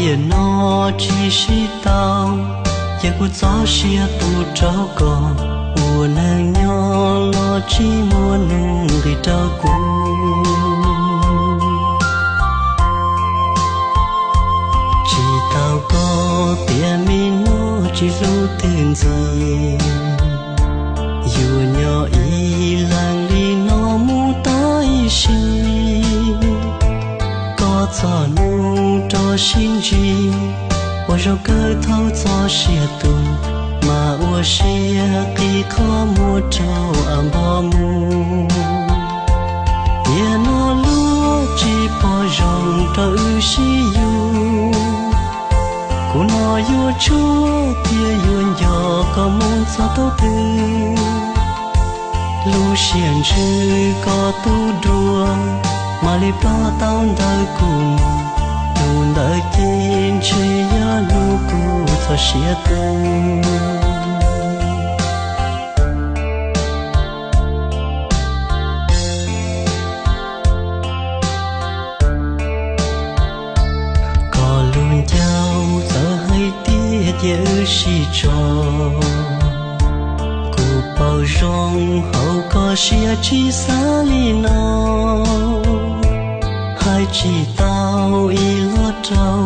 Tiam no tsis sib tau, ces kuv txoj sia tu rau koj, ua neej nyob los tsis muaj nuj nqis rau kuv. Tsis tau koj tias me nyuam tsis hlub twg ntxiv, yuav nyob ib leeg li no mus tag ib sim. Koj txoj hnub rov sib ntsib, ua zoo kawg thaum txoj sia tu, mas ua siab qhib qhov muag rau av npog mus. Tiam no luag tsis pom zoo rau wb sib yuav, kuv no yuav tshuaj thiab yuav nco koj mus txog thaum twg. Lub siab ntsws koj tu dua, mam li plob tau ntawm kuv mus, tus ntawd ces ntshe yog hnub kuv txoj sia tu. Koj lub ncauj txawm hais tias cia wb sib tso, kuv paub zoo hauv koj siab tsis xav li no. Hais tsis tau ib lo rau,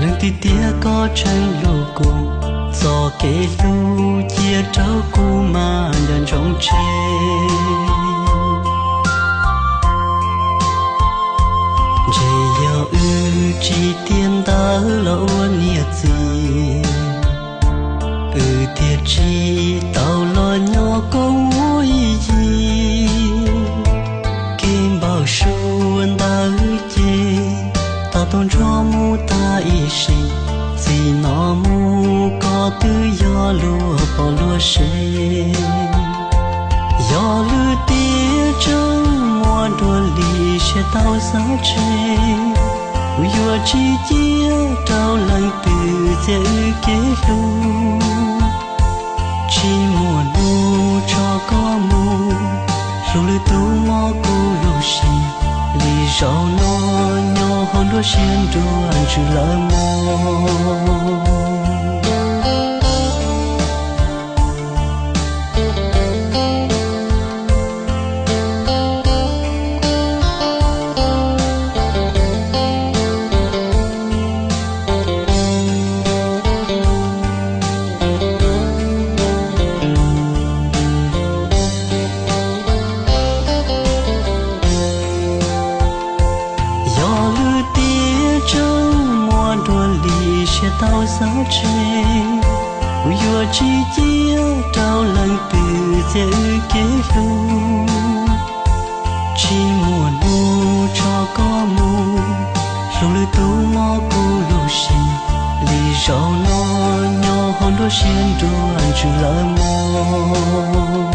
leej twg tiag koj tseem hlub kuv, txoj kev hlub cia rau kuv mas nco ntsoov tseg. Ntshe yog wb tsis tiav ntawv los ua niam txiv, wb thiaj tsis tau los nyob koom ua ib yig. Kev npau suav ntawd ces tau tuaj ntsuag mus tag ib sim, txij no mus koj twb yog luag pom luag sev. Yog lwm tiam tseem muaj dua li siab tau xav tseg, kuv yuav tsis cia rau leej twg txiav wb kev hlub. Tsis muaj hnub tso koj mus, hlub lwm tus mob kuv lub siab, li zaum no nyob hauv nruab siab nruab ntsws lawm mog. Yog lwm tiam tseem muaj dua li siab tau xav tseg, kuv yuav tsis cia rau leej twg txiav wb kev hlub. Tsis muaj hnub tso koj mus, hlub lwm tus mob kuv lub siab, li zaum no nyob hauv nruab siab nruab ntsws lawm mog.